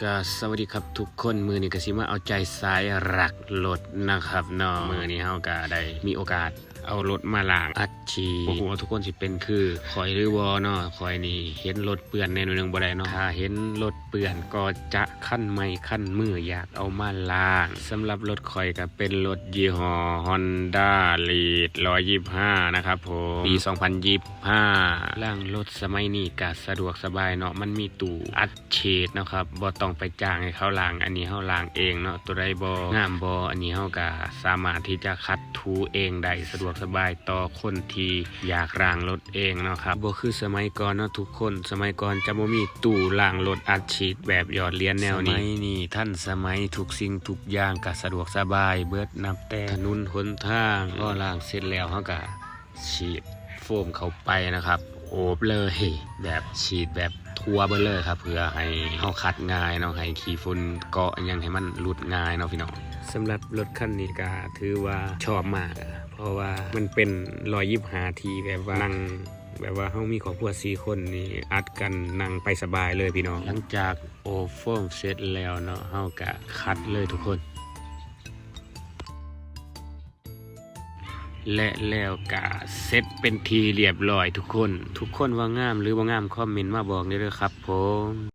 ກໍສະຫວັດດີຄັບທຸກຄົນ, ມື້ນີ້ກໍຊິມາເອົາໃຈສາຍລັກລົດນະຄັບເນາະ. ມື້ນີ້ເຮົາກໍໄດ້ມີໂອກາດເອົາລົດມາລ້າງອັດສີດ, ບໍ່ຮູ້ວ່າທຸກຄົນຊິເປັນຄືຂ້ອຍຫຼືບໍ່ເນາະ. ຂ້ອຍນີ້ເຫັນລົດເປື້ອນແນວໜຶ່ງບໍ່ໄດ້ເນາະ, ຖ້າເຫັນລົດເປື້ອນກໍຈະຄັນໄມ້ຄັນມື ຢາກເອົາມາລ້າງ. ສຳລັບລົດຂ້ອຍກໍເປັນລົດຍີ່ຫໍ້ Honda Lead ຮ້ອຍຊາວຫ້ານະຄັບຜົມ, ປີສອງພັນຊາວຫ້າ. ລ້າງລົດສະໄໝນີ້ກໍສະດວກສະບາຍເນາະ, ມັນມີຕູ້ອັດ ສີດເນາະຄັບ, ບໍ່ຕ້ອງໄປຈ້າງໃຫ້ເຂົາລ້າງ, ອັນນີ້ເຮົາລ້າງເອງເນາະ. ໂຕໃດບໍ່ງາມບໍ່ ອັນນີ້ເຮົາກໍສາມາດທີ່ຈະຂັດຖູເອງໄດ້, ສະດວກສະບາຍຕໍ່ຄົນທີ່ຢາກລ້າງລົດເອງເນາະຄັບ. ບໍ່ຄືສະໄໝກ່ອນເນາະທຸກຄົນ, ສະໄໝກ່ອນຈະບໍ່ມີຕູ້ລ້າງລົດອັດສີດແບບຫຍອດຫຼຽນແນວນີ້. ສະໄໝນີ້ທັນສະໄໝ, ທຸກສິ່ງທຸກຢ່າງກໍສະດວກສະບາຍເບິດ, ນັບແຕ່ຖະໜົນຫົນທາງ. ພໍລ້າງເສັດແລ້ວ ເຮົາກໍ ສີດໂຟມເຂົ້າໄປນະຄັບ, ໂອບເລີຍ, ແບບສີດແບບທົ່ວເບິດເລີຍຄັບ, ເພື່ອໃຫ້ເຮົາຂັດງ່າຍເນາະ, ໃຫ້ຂີ້ຝຸ່ນເກາະຫຍັງໃຫ້ມັນຫຼຸດງ່າຍເນາະພີ່ນ້ອງ. ສຳລັບລົດຄັນນີ້ກໍຖືວ່າຊອບມາກ, ເພາະວ່າມັນເປັນຮ້ອຍຊາວຫ້າທີ່ແບບວ່ານັ່ງ ແບບວ່າເຮົາມີຄອບຄົວສີ່ຄົນນີ້ ອັດກັນນັ່ງໄປສະບາຍເລີຍພີ່ນ້ອງ. ຫຼັງຈາກໂອບໂຟມເສັດແລ້ວເນາະ, ເຮົາກໍຂັດເລີຍທຸກຄົນ. ແລະແລ້ວກະເສັດເປັນທີ່ລຽບລ້ອຍທຸກຄົນ. ທຸກຄົນວ່າງາມຫຼືບໍ່ງາມ ຄອມເມັນມາບອກແດ່ເດີຄັບຜົມ.